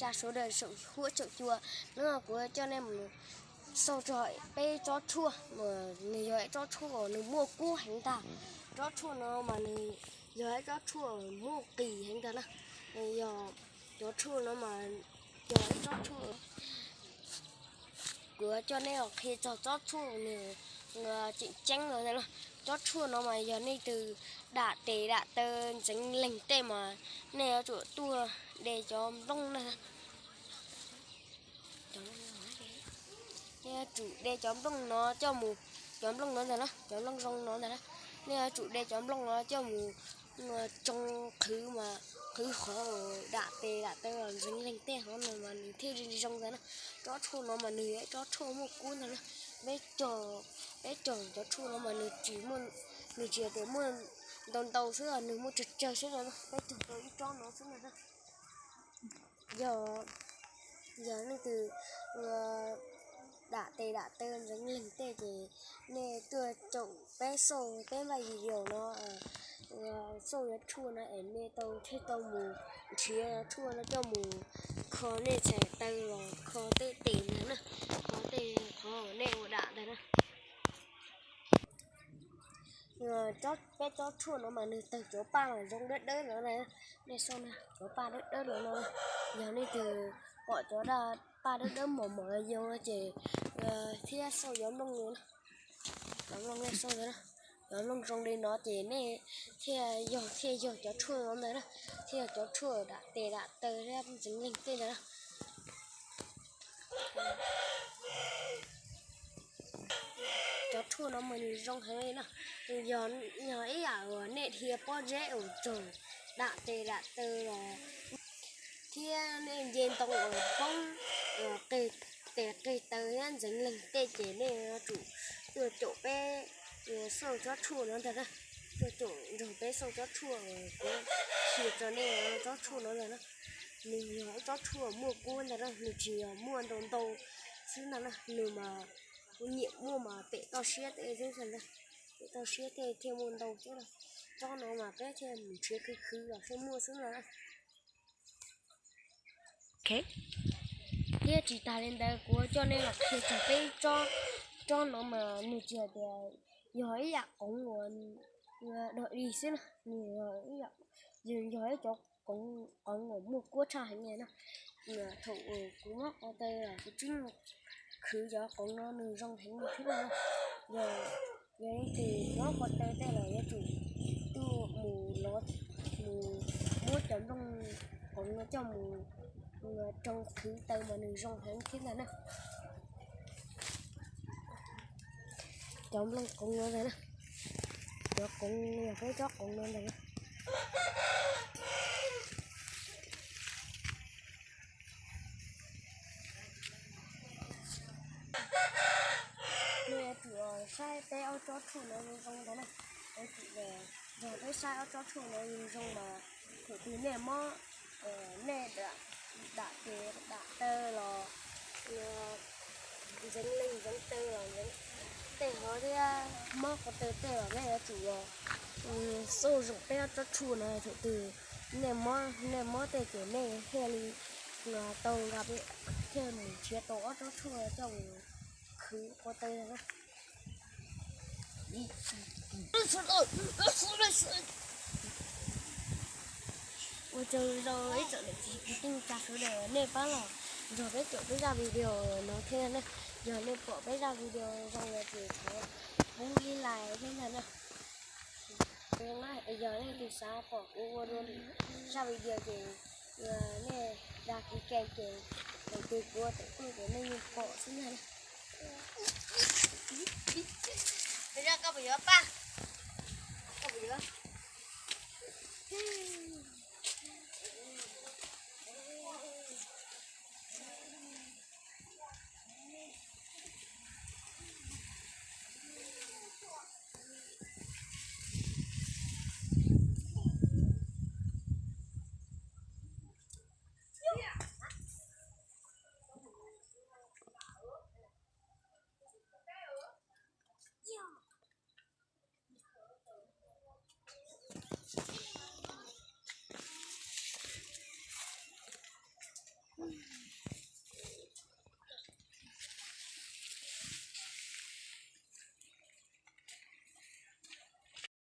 Tsa sawv daws saum huab saum cua, hnub no kuv coj nej mus xauj txog peb tsob tshuaj, nws yog ib tsob tshuaj nws muaj kub heev ntag. Tsob tshuaj no mas nws yog ib tsob tshuaj muaj qis heev ntag na. Yog cov tshuaj no mas yog ib tsob tshuaj, kuv coj nej los qhia txog tsob tshuaj nws tseem ceeb no ntag na. Tsob tshuaj no mas yog nej tus dam tes dam taw ntxeev leeg tej mas nej yuav tsum tuaj de cov nplooj na. Nej yuav tsum de cov nplooj no coj mus, cov nplooj no ntag na, cov nplooj zoo no ntag na. Nej yuav tsum de cov nplooj no coj mus tsoo qhwv mas qhwv qhov dam tes dam taw ntxeev leeg tej qhov no mas nws thiaj li zoo ntag na. Tsob tshuaj no mas nws yog ib tsob tshuaj muaj kub ntag na. Peb cog, peb cog cov tshuaj no mas nws tsis, nws tsis yog tias muaj ntau ntau xwb, nws muaj tsawg tsawg xwb no, peb cog tau ib tsob no xwb no. Yog, yog leej twg dam tes dam taw ntxeev leeg tej ces nej tuaj caum peb xauj peb npaj video no, xauj cov tshuaj no es nej tau thiaj tau mus nrhiav cov tshuaj no coj mus kho nej txhais taw los kho tej tes ntag na, kho tej qhov nej ua dam ntag na. Peb tsob tshuaj no mas nws tawg cov paj mas zoo dawb dawb no na, nej xauj na, cov paj dawb dawb no no. Yog nej twg pom cov paj dawb dawb mos mos no ces thiab xauj cov nplooj no, cov nplooj nej xauj ntag na, cov nplooj zoo li no ces nej thiaj yog, thiaj yog cov tshuaj no ntag na, thiaj yog cov tshuaj dam tes dam taw thiab ntxeev leeg tej ntag na. Cov tshuaj no mas nws zoo heev li na, nws yog ib yam uas nej dhia pob zeb uas tsaug dam tes dam taw los thiab nej nce ntoo uas poob qig tes qig taw thiab ntxeev leeg tej ces nej yuav tsum tuaj caum peb xauj tsob tshuaj no ntag na, tuaj caum nrog peb xauj tsob tshuaj uas kuv qhia rau nej tsob tshuaj no ntag na. Nws yog ib tsob tshuaj muaj kub ntag na, nws tsis yog muaj ntau ntau xwb ntag na, nws mas kuv nyiam muaj mas pem toj siab tej xwb ntag, pem toj siab tej thiaj muaj ntau xwb na. Tsob no mas peb thiaj mus nrhiav khwv khwv los thiaj muaj xwb ntag na. Thiab tsis tas li ntawd kuv coj nej los qhia txog peb tsob, tsob no mas nws tsis hais tias yog ib yam qoov uas dog dig xwb na, nws yog ib yam, yog ib cov qoov uas muaj kuab tshaj heev li na. Thaum kuv mob ko taw los kuv tseem khwv cov qoov no nws zoo heev li thiab na. Yog, yog leej twg mob ko taw tej los yuav tsum tuaj mus los mus muab cov nplooj qoov no coj mus tsoo qhwv taw mas nws zoo heev thiab ntag na. Cov nplooj qoov no ntag na, cov qoov yog peb tsob qoov no ntag na. Nej yuav tsum saib peb ob tsob tshuaj no zoo zoo ntag na, yuav tsum nrog peb saib ob tsob tshuaj no zoo zoo mas thaum twg nej mob, nej dam tes dam taw los ntxeev leeg ntxeev taw los tej hov thiab mob ko taw tej los nej yuav tsum xauj zoo peb ob tsob tshuaj no, thaum twg nej mob, nej mob tej ces nej thiaj li tau nqa, thiaj mus nrhiav tau ob tsob tshuaj coj mus khwv ko taw na. Ua tsaug rau ib tsoom niam txiv kwv tij neej tsa sawv daws nej pab los nrog peb caum peb zaj video no thiab na. Yog nej pom peb zaj video zoo los ces thov pub ib like thiab ntag na. Yog leej twg xav pom kuv ua dua zaj video ces nej đăng ký kênh ces thaum twg kuv ua tawm tuaj ces nej yeej pom xwb ntag na. Zaj koj puas yuav paj? Koj puas yuav?